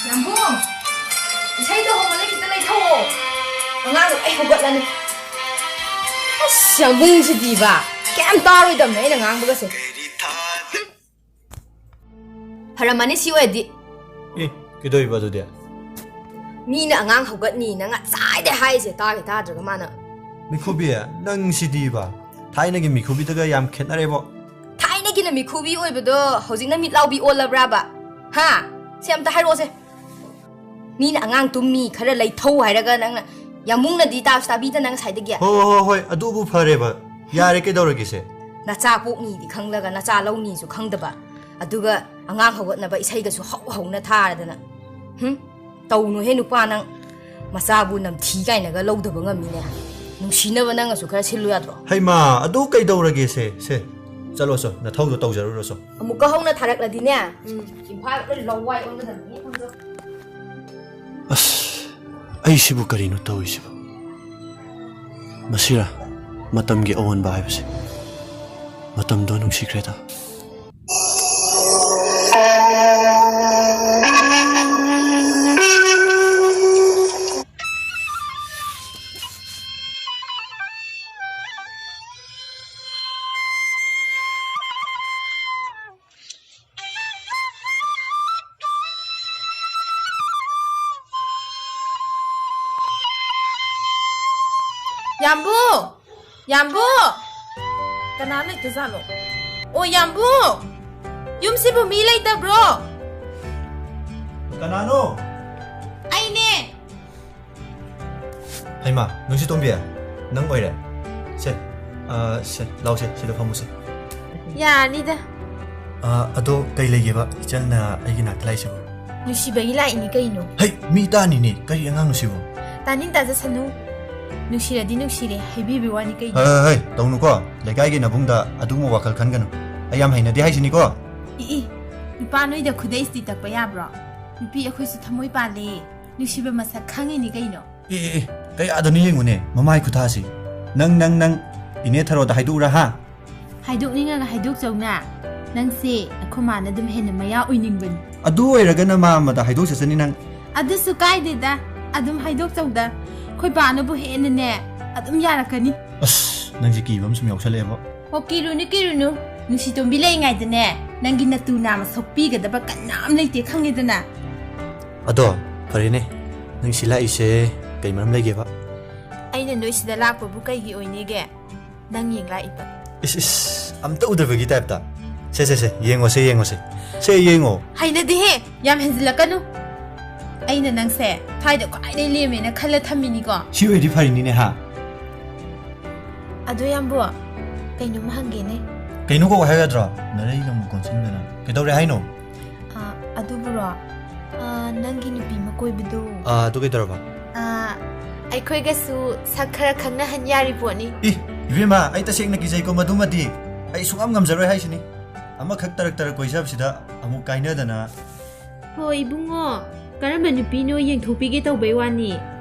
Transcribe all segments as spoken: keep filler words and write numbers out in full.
ꯌꯥꯝꯕꯨꯡ, ꯏꯁꯩꯗꯣ ꯍꯧꯃꯜꯂꯦ, ꯈꯤꯇ ꯂꯩꯊꯧꯑꯣ꯫ ꯑꯉꯥꯡꯗꯣ ꯂꯣꯏ ꯍꯧꯒꯠꯂꯅꯤ꯫ ꯑꯁ, ꯌꯥꯝꯕꯨꯡꯁꯤꯗꯤꯕ, ꯀꯩꯝ ꯇꯥꯔꯣꯏꯗꯕꯅꯦ ꯑꯩꯅ ꯉꯥꯡꯕꯒꯁꯦ꯫ ꯐꯔꯝꯃꯅꯤ ꯁꯤ ꯑꯣꯏꯔꯗꯤ꯫ ꯑꯦ, ꯀꯩꯗꯧꯔꯤꯕ ꯑꯗꯨꯗꯤ? ꯃꯤꯅ ꯑꯉꯥꯡ ꯍꯧꯒꯠꯅꯤꯅ ꯉꯁꯥꯏꯗꯩ ꯍꯥꯏꯔꯤꯁꯦ ꯇꯥꯒꯦ ꯇꯥꯗ꯭ꯔꯒ ꯃꯥꯅ꯫ ꯃꯤꯈꯨꯕꯤ, ꯅꯪꯁꯤꯗꯤꯕ꯫ ꯊꯥꯏꯅꯒꯤ ꯃꯤꯈꯨꯕꯤꯗꯒ ꯌꯥꯝ ꯈꯦꯠꯅꯔꯦꯕꯣ꯫ ꯊꯥꯏꯅꯒꯤꯅ ꯃꯤꯈꯨꯕꯤ ꯑꯣꯏꯕꯗꯣ ꯍꯧꯖꯤꯛꯅ ꯃꯤꯠ ꯂꯥꯎꯕꯤ ꯑꯣꯜꯂꯕ꯭ꯔꯥꯕ? ꯍꯥ? ꯁꯦ ꯑꯝꯇ ꯍꯥꯏꯔꯛꯑꯣꯁꯦ꯫ ꯃꯤꯅ ꯑꯉꯥꯡ ꯇꯨꯝꯃꯤ ꯈꯔ ꯂꯩꯊꯧ ꯍꯥꯏꯔꯒ ꯅꯪꯅ ꯌꯥꯝꯕꯨꯡꯅꯗꯤ ꯇꯥꯁꯨ ꯇꯥꯕꯤꯗꯅ ꯉꯁꯥꯏꯗꯒꯤ꯫ ꯍꯣ, ꯍꯣ, ꯍꯣꯏ, ꯑꯗꯨꯕꯨ ꯐꯔꯦꯕ꯫ ꯌꯥꯔꯦ, ꯀꯩꯗꯧꯔꯒꯦꯁꯦ? ꯅꯆꯥ ꯄꯣꯛꯅꯤꯗꯤ ꯈꯪꯂꯒ ꯅꯆꯥ ꯂꯧꯅꯤꯁꯨ ꯈꯪꯗꯕ꯫ ꯑꯗꯨꯒ ꯑꯉꯥꯡ ꯍꯧꯒꯠꯅꯕ ꯏꯁꯩꯒꯁꯨ ꯍꯧ ꯍꯧꯅ ꯊꯥꯔꯗꯅ꯫ ꯍꯨꯝ? ꯇꯧꯅꯨꯍꯦ ꯅꯨꯄꯥ ꯅꯪ꯫ ꯃꯆꯥꯕꯨ ꯅꯝꯊꯤ ꯀꯥꯏꯅꯒ ꯂꯧꯗꯕ ꯉꯝꯃꯤꯅꯦ꯫ ꯅꯨꯡꯁꯤꯅꯕ ꯅꯪꯅꯁꯨ ꯈꯔ ꯁꯤꯜꯂꯨ ꯌꯥꯗ꯭ꯔꯣ? ꯍꯩꯃꯥ, ꯑꯗꯨ ꯀꯩꯗꯧꯔꯒꯦꯁꯦ? ꯁꯦ, ꯆꯠꯂꯣ ꯆꯣ, ꯅꯊꯧꯗꯣ ꯇꯧꯖꯔꯨꯔꯣ ꯆꯣ꯫ ꯑꯃꯨꯛꯀ ꯍꯧꯅ ꯊꯥꯔꯛꯂꯗꯤꯅꯦ, ꯎꯝ, ꯏꯝꯐꯥꯜ ꯂꯣꯏ ꯂꯋꯥꯏ ꯑꯣꯟꯒꯗꯕꯅꯤ, ꯈꯪꯖꯧ꯫ ꯑꯁ, ꯑꯩꯁꯤꯕꯨ ꯀꯔꯤꯅꯣ ꯇꯧꯔꯤꯁꯤꯕꯨ? ꯃꯁꯤꯔ ꯃꯇꯝꯒꯤ ꯑꯑꯣꯟꯕ ꯍꯥꯏꯕꯁꯦ? ꯃꯇꯝꯗꯣ ꯅꯨꯡꯁꯤꯈ꯭ꯔꯦꯗ꯫ ꯌꯥꯝꯕꯨ! ꯌꯥꯝꯕꯨ! ꯀꯅꯥ ꯂꯩꯇꯖꯥꯠꯅꯣ? ꯑꯣ, ꯌꯥꯝꯕꯨ! ꯌꯨꯝꯁꯤꯕꯨ ꯃꯤ ꯂꯩꯇꯕ꯭ꯔꯣ? ꯀꯅꯥꯅꯣ? ꯑꯩꯅꯦ! ꯍꯩꯃꯥ, ꯅꯨꯡꯁꯤꯇꯣꯝꯕꯤ, ꯅꯪ ꯑꯣꯏꯔꯦ? ꯁꯦ, ꯑ, ꯁꯦ, ꯂꯥꯎꯁꯦ, ꯁꯤꯗ ꯐꯝꯃꯨꯁꯦ꯫ ꯌꯥꯅꯤꯗ꯫ ꯑ, ꯑꯗꯣ ꯀꯩ ꯂꯩꯒꯦꯕ ꯏꯆꯜꯅ ꯑꯩꯒꯤ ꯅꯥꯛꯇ ꯂꯥꯛꯏꯁꯤꯕꯣ? ꯅꯨꯡꯁꯤꯕꯒꯤ ꯂꯥꯛꯏꯅꯤ ꯀꯩꯅꯣ꯫ ꯍꯩ, ꯃꯤ ꯇꯥꯅꯤꯅꯦ, ꯀꯔꯤ ꯑꯉꯥꯡꯅꯣ ꯁꯤꯕꯣ? ꯇꯥꯅꯤꯡ ꯇꯥꯖꯁꯅꯨ꯫ ꯅꯨꯡꯁꯤꯔꯗꯤ ꯅꯨꯡꯁꯤꯔꯦ ꯍꯥꯏꯕꯤꯕꯒꯤ ꯋꯥꯅꯤ ꯀꯩꯅꯣ꯫ ꯍꯩ, ꯍꯩ, ꯍꯩ, ꯇꯧꯅꯨꯀꯣ, ꯂꯩꯀꯥꯏꯒꯤ ꯅꯕꯨꯡꯗ ꯑꯗꯨꯒꯨꯝꯕ ꯋꯥꯈꯜ ꯈꯟꯒꯅꯨ꯫ ꯑꯩ ꯌꯥꯝ ꯍꯩꯅꯗꯦ ꯍꯥꯏꯁꯤꯅꯤꯀꯣ꯫ ꯏ, ꯏ, ꯅꯨꯄꯥ ꯅꯣꯏꯗ ꯈꯨꯗꯩꯁꯤꯗꯤ ꯇꯛꯄ ꯌꯥꯕ꯭ꯔꯣ? ꯅꯨꯄꯤ ꯑꯩꯈꯣꯏꯁꯨ ꯊꯃꯣꯏ ꯄꯥꯜꯂꯦ꯫ ꯅꯨꯡꯁꯤꯕ ꯃꯁꯛ ꯈꯪꯉꯤꯅꯤ ꯀꯩꯅꯣ꯫ ꯑꯦ, ꯑꯦ, ꯑꯦ, ꯀꯌꯥꯗꯅꯣ ꯌꯦꯡꯉꯨꯅꯦ, ꯃꯃꯥꯏ ꯈꯨꯊꯥꯁꯤ꯫ ꯅꯪ, ꯅꯪ, ꯅꯪ꯫ ꯏꯅꯦ ꯊꯔꯣꯗ ꯍꯥꯏꯗꯣꯛꯎꯔꯥ, ꯍꯥ? ꯍꯥꯏꯗꯣꯛꯅꯤꯡꯉꯒ ꯍꯥꯏꯗꯣꯛꯆꯧꯅ꯫ ꯅꯪꯁꯦ ꯑꯩꯈꯣꯏ ꯃꯥꯅ ꯑꯗꯨꯝ ꯍꯦꯟꯅ ꯃꯌꯥ ꯑꯣꯏꯅꯤꯡꯕꯅꯤ꯫ ꯑꯗꯨ ꯑꯣꯏꯔꯒꯅ ꯃꯥ ꯑꯃꯗ ꯍꯥꯏꯗꯣꯛꯆꯁꯅꯤ ꯅꯪ꯫ ꯑꯗꯨꯁꯨ ꯀꯥꯏꯗꯦꯗ, ꯑꯗꯨꯝ ꯍꯥꯏꯗꯣꯛꯆꯧꯗ꯫ ꯑꯩꯈꯣꯏ ꯄꯥꯅꯕꯨ ꯍꯦꯟꯅꯅꯦ ꯑꯗꯨꯝ ꯌꯥꯔꯛꯀꯅꯤ꯫ ꯑꯁ, ꯅꯪꯁꯦ ꯀꯤꯕ ꯑꯃ ꯁꯨꯝ ꯌꯥꯎꯁꯜꯂꯛꯑꯦꯕꯣ꯫ ꯑꯣ, ꯀꯤꯔꯨꯅꯨ, ꯀꯤꯔꯨꯅꯨ꯫ ꯅꯨꯡꯁꯤꯇꯣꯝꯕꯤ ꯂꯩꯔꯤꯉꯩꯗꯅꯦ, ꯅꯪꯒꯤ ꯅꯇꯨ ꯅꯥꯝꯃ ꯁꯣꯛꯄꯤꯒꯗꯕ ꯀꯅꯥꯝ ꯂꯩꯇꯦ, ꯈꯪꯉꯦꯗꯅ꯫ ꯑꯗꯣ, ꯐꯔꯦꯅꯦ, ꯅꯪ ꯁꯤ ꯂꯥꯛꯏꯁꯦ ꯀꯩ ꯃꯔꯝ ꯂꯩꯒꯦꯕ? ꯑꯩꯅ ꯅꯣꯏ ꯁꯤꯗ ꯂꯥꯛꯄꯕꯨ ꯀꯩꯒꯤ ꯑꯣꯏꯅꯤꯒꯦ? ꯅꯪ ꯌꯦꯡ ꯂꯥꯛꯏꯕ꯫ ꯏꯁ, ꯏꯁ, ꯑꯝꯇ ꯎꯗꯕꯒꯤ ꯇꯥꯏꯞꯇ꯫ ꯁꯦ, ꯁꯦ, ꯁꯦ, ꯌꯦꯡꯉꯣ, ꯁꯦ, ꯌꯦꯡꯉꯣ, ꯁꯦ꯫ ꯁꯦ, ꯌꯦꯡꯉꯣ꯫ ꯍꯩꯅꯗꯦꯍꯦ, ꯌꯥꯝ ꯍꯦꯟꯖꯤꯜꯂꯛꯀꯅꯨ꯫ ꯑꯩꯅ ꯅꯪꯁꯦ ꯊꯥꯏꯗ ꯈ꯭ꯋꯥꯏꯗꯩ ꯂꯦꯝꯃꯦꯅ ꯈꯜꯂ ꯊꯝꯃꯤꯅꯤꯀꯣ꯫ ꯁꯤ ꯑꯣꯏꯔꯗꯤ ꯐꯔꯤꯅꯤꯅꯦ, ꯍꯥ? ꯑꯗꯣ, ꯏꯌꯥꯝꯕꯣ, ꯀꯩꯅꯣꯝ ꯍꯪꯒꯦꯅꯦ꯫ ꯀꯩꯅꯣ ꯀꯧ ꯍꯥꯏꯒꯗ꯭ꯔꯣ? ꯅꯔꯩ ꯅꯃꯨꯛ ꯀꯣꯟꯁꯤꯟꯗꯅ꯫ ꯀꯩꯗꯧꯔꯦ ꯍꯥꯏꯅꯣ? ꯑ, ꯑꯗꯨꯕꯨꯔꯣ, ꯑ, ꯅꯪꯒꯤ ꯅꯨꯄꯤ ꯑꯃ ꯀꯣꯏꯕꯗꯣ꯫ ꯑ, ꯑꯗꯨ ꯀꯩꯗꯧꯔꯕ? ꯑ, ꯑꯩꯈꯣꯏꯒꯁꯨ ꯁꯛ ꯈꯔ ꯈꯪꯅꯍꯟ ꯌꯥꯔꯤ ꯄꯣꯠꯅꯤ꯫ ꯏ, ꯏꯕꯦꯝꯃ, ꯑꯩ ꯇꯁꯦꯡꯅ ꯀꯤꯖꯩꯀꯣ ꯃꯗꯨꯃꯗꯤ꯫ ꯑꯩ ꯁꯨꯡꯉꯝ ꯉꯝꯖꯔꯣꯏ ꯍꯥꯏꯁꯤꯅꯤ꯫ ꯑꯃꯈꯛ ꯇꯔꯛ ꯇꯔꯛ ꯀꯣꯏꯖꯕꯁꯤꯗ ꯑꯃꯨꯛ ꯀꯥꯏꯅꯗꯅ꯫ ꯍꯣ, ꯏꯕꯨꯡꯉꯣ, ꯀꯔꯝꯕ ꯅꯨꯄꯤꯅꯣ ꯌꯦꯡꯊꯣꯛꯄꯤꯒꯦ ꯇꯧꯕꯩ ꯋꯥꯅꯤ꯫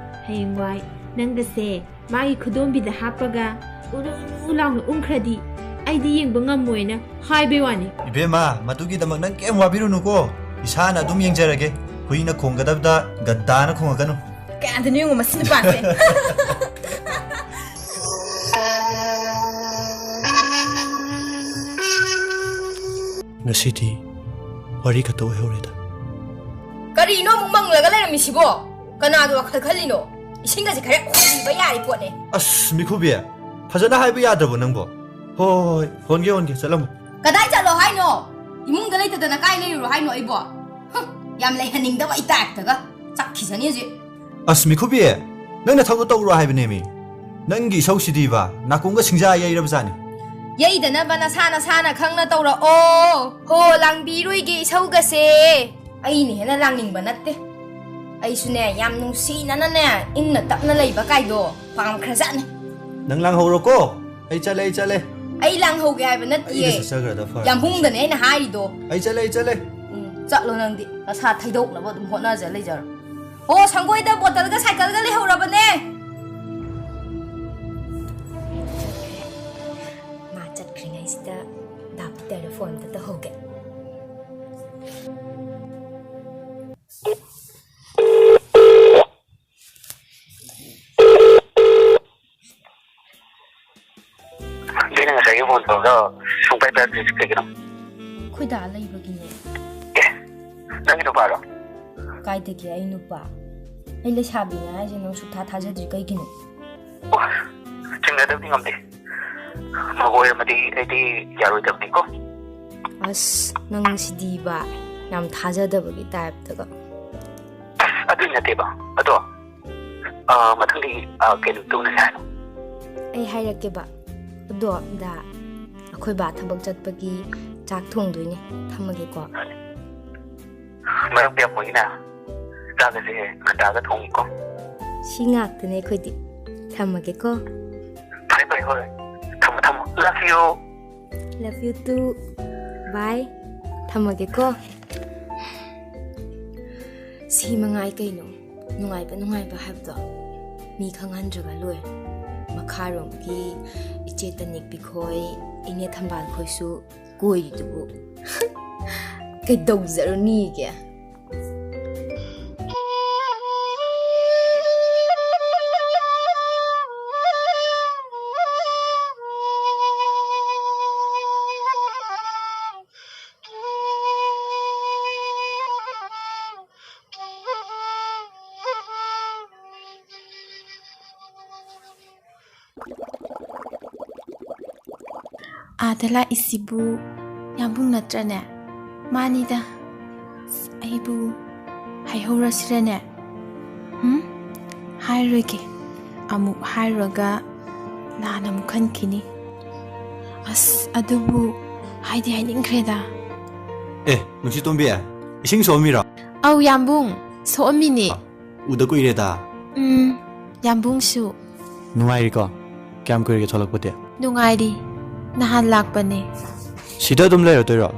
ꯍꯌꯦꯡꯋꯥꯏ ꯅꯪꯒꯁꯦ ꯃꯥꯒꯤ ꯈꯨꯗꯣꯝꯕꯤꯗ ꯍꯥꯞꯄꯒ ꯎꯔꯨ ꯎꯔꯨ ꯂꯥꯎꯅ ꯎꯪꯈ꯭ꯔꯗꯤ ꯑꯩꯗꯤ ꯌꯦꯡꯕ ꯉꯝꯃꯣꯏꯅ ꯍꯥꯏꯕꯩ ꯋꯥꯅꯤ꯫ ꯏꯕꯦꯝꯃ, ꯃꯗꯨꯒꯤꯗꯃꯛ ꯅꯪ ꯀꯩꯝ ꯋꯥꯕꯤꯔꯨꯅꯨꯀꯣ꯫ ꯏꯁꯥꯅ ꯑꯗꯨꯝ ꯌꯦꯡꯖꯔꯒꯦ꯫ ꯍꯨꯏꯅ ꯈꯣꯡꯒꯗꯕꯗ ꯒꯙꯥꯅ ꯈꯣꯡꯉꯛꯀꯅꯨ꯫ ꯀꯌꯥꯗꯅꯣ ꯌꯦꯡꯉꯣ ꯃꯁꯤ ꯅꯨꯄꯥꯁꯦ꯫ ꯉꯁꯤꯗꯤ ꯋꯥꯔꯤ ꯈꯛꯇ ꯑꯣꯏꯍꯧꯔꯦꯗ꯫ ꯀꯔꯤꯅꯣ ꯑꯃꯨꯛ ꯃꯪꯂꯒ ꯂꯩꯔꯝꯃꯤꯁꯤꯕꯣ? ꯀꯅꯥꯒꯤ ꯋꯥꯈꯜ ꯈꯜꯂꯤꯅꯣ? ꯏꯁꯤꯡꯒꯁꯦ ꯈꯔ ꯍꯣꯟꯕꯤꯕ ꯌꯥꯔꯤ ꯄꯣꯠꯅꯦ꯫ ꯑꯁ, ꯃꯤꯈꯨꯕꯤ, ꯐꯖꯅ ꯍꯥꯏꯕ ꯌꯥꯗ꯭ꯔꯕꯣ ꯅꯪꯕꯣ? ꯍꯣꯏ, ꯍꯣꯏ, ꯍꯣꯏ, ꯍꯣꯟꯒꯦ, ꯍꯣꯟꯒꯦ, ꯆꯠꯂꯝꯃꯣ꯫ ꯀꯗꯥꯏ ꯆꯠꯂꯣ ꯍꯥꯏꯅꯣ? ꯏꯃꯨꯡꯗ ꯂꯩꯇꯗꯅ ꯀꯥꯏ ꯂꯩꯔꯨꯔꯣ ꯍꯥꯏꯅꯣ ꯑꯩꯕꯣ? ꯍꯨꯝ, ꯌꯥꯝ ꯂꯩꯍꯟꯅꯤꯡꯗꯕ ꯑꯩ ꯇꯥꯏꯞꯇꯒ꯫ ꯆꯠꯈꯤꯁꯅꯤ ꯍꯧꯖꯤꯛ꯫ ꯑꯁ, ꯃꯤꯈꯨꯕꯤ, ꯅꯪ ꯅꯊꯧꯗꯣ ꯇꯧꯔꯣ ꯍꯥꯏꯕꯅꯦꯃꯤ꯫ ꯅꯪꯒꯤ ꯏꯁꯧꯁꯤꯗꯤꯕ, ꯅꯥꯀꯣꯡꯒ ꯁꯤꯡꯖꯥ ꯌꯩꯔꯕꯖꯥꯠꯅꯤ꯫ ꯌꯩꯗꯅꯕ ꯅꯁꯥ ꯅꯁꯥꯅ ꯈꯪꯅ ꯇꯧꯔꯛꯑꯣ꯫ ꯍꯣ, ꯂꯥꯡꯕꯤꯔꯣꯏꯒꯦ ꯏꯁꯧꯒꯁꯦ꯫ ꯑꯩꯅ ꯍꯦꯟꯅ ꯂꯥꯡꯅꯤꯡꯕ ꯅꯠꯇꯦ꯫ ꯑꯩꯁꯨꯅꯦ, ꯌꯥꯝ ꯅꯨꯡꯁꯤꯅꯅꯅꯦ, ꯏꯪꯅ ꯇꯞꯅ ꯂꯩꯕ ꯀꯥꯏꯗꯣ ꯄꯥꯝꯈ꯭ꯔꯖꯥꯠꯅꯤ꯫ ꯅꯪ ꯂꯥꯡꯍꯧꯔꯣꯀꯣ꯫ ꯑꯩ ꯆꯠꯂꯦ, ꯑꯩ ꯆꯠꯂꯦ꯫ ꯑꯩ ꯂꯥꯡꯍꯧꯒꯦ ꯍꯥꯏꯕ ꯅꯠꯇꯤꯌꯦ꯫ ꯑꯩꯅ ꯆꯠꯆꯈ꯭ꯔꯗ ꯐꯔꯦ꯫ ꯌꯥꯝꯕꯨꯡꯗꯅꯦ ꯑꯩꯅ ꯍꯥꯏꯔꯤꯗꯣ꯫ ꯑꯩ ꯆꯠꯂꯦ, ꯑꯩ ꯆꯠꯂꯦ꯫ ꯎꯝ, ꯆꯠꯂꯣ ꯅꯪꯗꯤ꯫ ꯅꯁꯥ ꯊꯩꯗꯣꯛꯅꯕ ꯑꯗꯨꯝ ꯍꯣꯠꯅꯖ ꯂꯩꯖꯔꯣ꯫ ꯑꯣ, ꯁꯪꯒꯣꯏꯗ ꯕꯣꯇꯜꯒ ꯁꯥꯏꯀꯜꯒ ꯂꯩꯍꯧꯔꯕꯅꯦ꯫ ꯐꯣꯟ ꯑꯝꯇ ꯇꯧꯍꯧꯒꯦ꯫ ꯁꯤꯅ ꯉꯁꯥꯏꯒꯤ ꯐꯣꯟ ꯇꯧꯔꯒ ꯁꯨꯡꯄꯥꯏ ꯄꯥꯏꯔꯛꯇ꯭ꯔꯤꯁꯤ ꯀꯩꯒꯤꯅꯣ? ꯑꯩꯈꯣꯏ ꯗꯥ ꯂꯩꯕꯒꯤꯅꯦ꯫ ꯑꯦ, ꯅꯪꯒꯤ ꯅꯨꯄꯥꯔꯣ? ꯀꯥꯏꯗꯒꯤ ꯑꯩ ꯅꯨꯄꯥ? ꯑꯩ ꯂꯩꯁꯥꯕꯤꯅꯦ ꯍꯥꯏꯁꯦ ꯅꯪ ꯁꯨꯛꯊꯥ ꯊꯥꯖꯗ꯭ꯔꯤ ꯀꯩꯒꯤꯅꯣ? ꯑꯣ, ꯆꯤꯡꯅꯗꯕꯗꯤ ꯉꯝꯗꯦ꯫ ꯃꯧ ꯑꯣꯏꯔꯝꯃꯗꯤ ꯑꯩꯗꯤ ꯌꯥꯔꯣꯏꯗꯕꯅꯤꯀꯣ꯫ ꯑꯁ, ꯅꯪ ꯁꯤꯗꯤꯕ, ꯌꯥꯝ ꯊꯥꯖꯗꯕꯒꯤ ꯇꯥꯏꯞꯇꯒ꯫ ꯑꯗꯨꯏ ꯅꯠꯇꯦꯕ꯫ ꯑꯗꯣ, ꯑ, ꯃꯊꯪꯗꯤ, ꯑ, ꯀꯩꯅꯣ ꯇꯧꯅꯁꯦ ꯍꯥꯏꯅꯣ? ꯑꯩ ꯍꯥꯏꯔꯛꯀꯦꯕ꯫ ꯑꯗꯣ, ꯗꯥ, ꯑꯩꯈꯣꯏ ꯕꯥ ꯊꯕꯛ ꯆꯠꯄꯒꯤ ꯆꯥꯛ ꯊꯣꯡꯗꯣꯏꯅꯦ꯫ ꯊꯝꯃꯒꯦꯀꯣ꯫ ꯃꯔꯝꯗꯤ ꯌꯥꯝ ꯃꯣꯏꯅ ꯆꯥꯒꯁꯦ ꯉꯟꯇꯥꯒ ꯊꯣꯡꯉꯤꯀꯣ꯫ ꯁꯤ ꯉꯥꯛꯇꯅꯦ ꯑꯩꯈꯣꯏꯗꯤ꯫ ꯊꯝꯃꯒꯦꯀꯣ꯫ ꯐꯔꯦ, ꯐꯔꯦ, ꯍꯣꯏ꯫ ꯊꯝꯃꯣ, ꯊꯝꯃꯣ꯫ Love you꯫ Love you too꯫ Bye꯫ ꯊꯝꯃꯒꯦꯀꯣ꯫ ꯁꯤ ꯃꯉꯥꯏ ꯀꯩꯅꯣ꯫ ꯅꯨꯡꯉꯥꯏꯕ, ꯅꯨꯡꯉꯥꯏꯕ ꯍꯥꯏꯕꯗꯣ ꯃꯤ ꯈꯪꯍꯟꯗ꯭ꯔꯒ ꯂꯣꯏꯔꯦ꯫ ꯃꯈꯥꯔꯣꯝꯒꯤ ꯏꯆꯦ ꯇꯅꯤꯛꯄꯤ ꯈꯣꯏ, ꯏꯅꯦ ꯊꯝꯕꯥꯜ ꯈꯣꯏꯁꯨ ꯀꯣꯏꯔꯤꯗꯨꯕꯨ꯫ ꯀꯩꯗꯧꯖꯔꯨꯅꯤꯒꯦ? ꯑꯥꯗ ꯂꯥꯛꯏꯁꯤꯕꯨ ꯌꯥꯝꯕꯨꯡ ꯅꯠꯇ꯭ꯔꯅꯦ? ꯃꯥꯅꯤꯗ꯫ ꯑꯁ, ꯑꯩꯕꯨ ꯍꯥꯏꯍꯧꯔꯁꯤꯔꯅꯦ? ꯎꯝ? ꯍꯥꯏꯔꯣꯏꯒꯦ꯫ ꯑꯃꯨꯛ ꯍꯥꯏꯔꯨꯔꯒ ꯂꯥꯟꯅ ꯑꯃꯨꯛ ꯈꯟꯈꯤꯅꯤ꯫ ꯑꯁ, ꯑꯗꯨꯕꯨ ꯍꯥꯏꯗꯤ ꯍꯥꯏꯅꯤꯡꯈ꯭ꯔꯦꯗ꯫ ꯑꯦ, ꯅꯨꯡꯁꯤꯇꯣꯝꯕꯤ, ꯏꯁꯤꯡ ꯁꯣꯛꯑꯝꯃꯤꯔꯣ? ꯑꯧ, ꯌꯥꯝꯕꯨꯡ, ꯁꯣꯛꯑꯝꯃꯤꯅꯦ꯫ ꯎꯗ ꯀꯨꯏꯔꯦꯗ꯫ ꯎꯝ, ꯌꯥꯝꯕꯨꯡꯁꯨ꯫ ꯅꯨꯡꯉꯥꯏꯔꯤꯀꯣ? ꯀꯌꯥꯝ ꯀꯨꯏꯔꯒꯦ ꯊꯣꯛꯂꯛꯄꯗꯤ? ꯅꯨꯡꯉꯥꯏꯔꯤ꯫ ꯅꯍꯥꯟ ꯂꯥꯛꯄꯅꯦ꯫ ꯁꯤꯗ ꯑꯗꯨꯝ ꯂꯩꯔꯗꯣꯏꯔꯣ?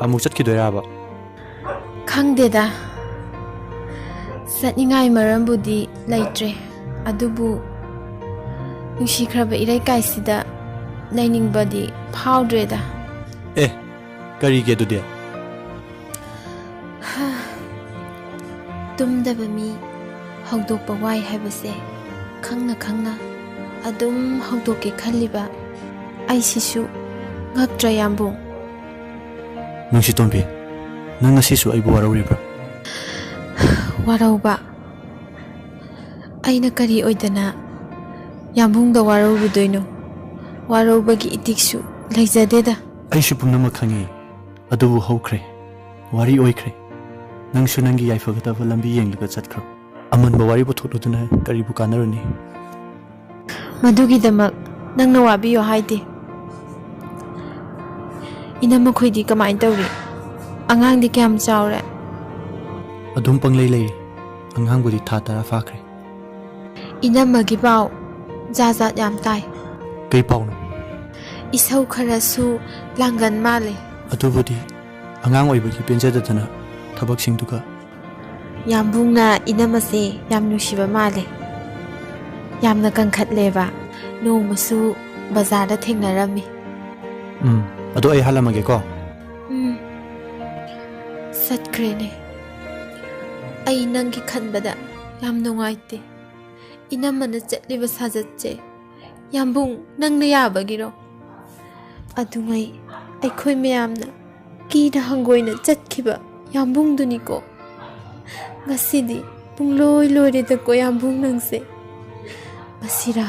ꯑꯃꯨꯛ ꯆꯠꯈꯤꯗꯣꯏꯔꯕ? ꯈꯪꯗꯦꯗ꯫ ꯆꯠꯅꯤꯡꯉꯥꯏ ꯃꯔꯝꯕꯨꯗꯤ ꯂꯩꯇ꯭ꯔꯦ꯫ ꯑꯗꯨꯕꯨ ꯅꯨꯡꯁꯤꯈ꯭ꯔꯕ ꯏꯔꯩꯀꯥꯏꯁꯤꯗ ꯂꯩꯅꯤꯡꯕꯗꯤ ꯐꯥꯎꯗ꯭ꯔꯦꯗ꯫ ꯑꯦ, ꯀꯔꯤꯒꯤ ꯑꯗꯨꯗꯤ? ꯇꯨꯝꯗꯕ ꯃꯤ ꯍꯧꯗꯣꯛꯄ ꯋꯥꯏ ꯍꯥꯏꯕꯁꯦ ꯈꯪꯅ ꯈꯪꯅ ꯑꯗꯨꯝ ꯍꯧꯗꯣꯛꯀꯦ ꯈꯜꯂꯤꯕ ꯑꯩꯁꯤꯁꯨ ꯉꯛꯇ꯭ꯔꯥ, ꯌꯥꯝꯕꯨꯡ? ꯅꯨꯡꯁꯤꯇꯣꯝꯕꯤ, ꯅꯪ ꯉꯁꯤꯁꯨ ꯑꯩꯕꯨ ꯋꯥꯔꯧꯔꯤꯕ꯭ꯔꯥ? ꯋꯥꯔꯧꯕ? ꯑꯩꯅ ꯀꯔꯤ ꯑꯣꯏꯗꯅ ꯌꯥꯝꯕꯨꯡꯗ ꯋꯥꯔꯧꯔꯨꯗꯣꯏꯅꯣ? ꯋꯥꯔꯧꯕꯒꯤ ꯏꯇꯤꯛꯁꯨ ꯂꯩꯖꯗꯦꯗ꯫ ꯑꯩꯁꯨ ꯄꯨꯝꯅꯃꯛ ꯈꯪꯉꯤ, ꯑꯗꯨꯕꯨ ꯍꯧꯈ꯭ꯔꯦ, ꯋꯥꯔꯤ ꯑꯣꯏꯈ꯭ꯔꯦ꯫ ꯅꯪꯁꯨ ꯅꯪꯒꯤ ꯌꯥꯏꯐꯒꯗꯕ ꯂꯝꯕꯤ ꯌꯦꯡꯂꯒ ꯆꯠꯈ꯭ꯔꯣ꯫ ꯑꯃꯟꯕ ꯋꯥꯔꯤ ꯄꯨꯊꯣꯛꯂꯨꯗꯨꯅ ꯀꯔꯤꯕꯨ ꯀꯥꯟꯅꯔꯨꯅꯤ? ꯃꯗꯨꯒꯤꯗꯃꯛ ꯅꯪꯅ ꯋꯥꯕꯤꯌꯨ ꯍꯥꯏꯗꯦ꯫ ꯏꯅꯝꯃꯈꯣꯏꯗꯤ ꯀꯃꯥꯏꯅ ꯇꯧꯔꯤ? ꯑꯉꯥꯡꯗꯤ ꯀꯌꯥꯝ ꯆꯥꯎꯔꯦ? ꯑꯗꯨꯝ ꯄꯪꯂꯩ ꯂꯩꯔꯤ꯫ ꯑꯉꯥꯡꯕꯨꯗꯤ ꯊꯥ ꯇꯔꯥ ꯐꯥꯈ꯭ꯔꯦ꯫ ꯏꯅꯝꯃꯒꯤ ꯄꯥꯎ ꯖꯥꯠ ꯖꯥꯠ ꯌꯥꯝ ꯇꯥꯏ꯫ ꯀꯩ ꯄꯥꯎꯅꯣ? ꯏꯁꯧ ꯈꯔꯁꯨ ꯂꯥꯡꯒꯟ ꯃꯥꯜꯂꯦ꯫ ꯑꯗꯨꯕꯨꯗꯤ ꯑꯉꯥꯡ ꯑꯣꯏꯕꯒꯤ ꯄꯦꯟꯖꯗꯗꯅ ꯊꯕꯛꯁꯤꯡꯗꯨꯒ꯫ ꯌꯥꯝꯕꯨꯡꯅ ꯏꯅꯝꯃꯁꯦ ꯌꯥꯝ ꯅꯨꯡꯁꯤꯕ ꯃꯥꯜꯂꯦ꯫ ꯌꯥꯝꯅ ꯀꯟꯈꯠꯂꯦꯕ꯫ ꯅꯣꯡꯃꯁꯨ ꯕꯖꯥꯔꯗ ꯊꯦꯡꯅꯔꯝꯃꯤ꯫ ꯎꯝ, ꯑꯗꯣ ꯑꯩ ꯍꯜꯂꯝꯃꯒꯦꯀꯣ꯫ ꯎꯝ꯫ ꯆꯠꯈ꯭ꯔꯦꯅꯦ꯫ ꯑꯩ ꯅꯪꯒꯤ ꯈꯟꯕꯗ ꯌꯥꯝ ꯅꯨꯡꯉꯥꯏꯇꯦ꯫ ꯏꯅꯝꯃꯅ ꯆꯠꯂꯤꯕ ꯁꯥꯖꯠꯁꯦ ꯌꯥꯝꯕꯨꯡ ꯅꯪꯅ ꯌꯥꯕꯒꯤꯔꯣ? ꯑꯗꯨꯉꯩ ꯑꯩꯈꯣꯏ ꯃꯌꯥꯝꯅ ꯀꯤꯅ ꯍꯪꯒꯣꯏꯅ ꯆꯠꯈꯤꯕ ꯌꯥꯝꯕꯨꯡꯗꯨꯅꯤꯀꯣ꯫ ꯉꯁꯤꯗꯤ ꯄꯨꯡꯂꯣꯏ ꯂꯣꯏꯔꯦꯗꯀꯣ ꯌꯥꯝꯕꯨꯡ ꯅꯪꯁꯦ꯫ ꯃꯁꯤꯔꯥ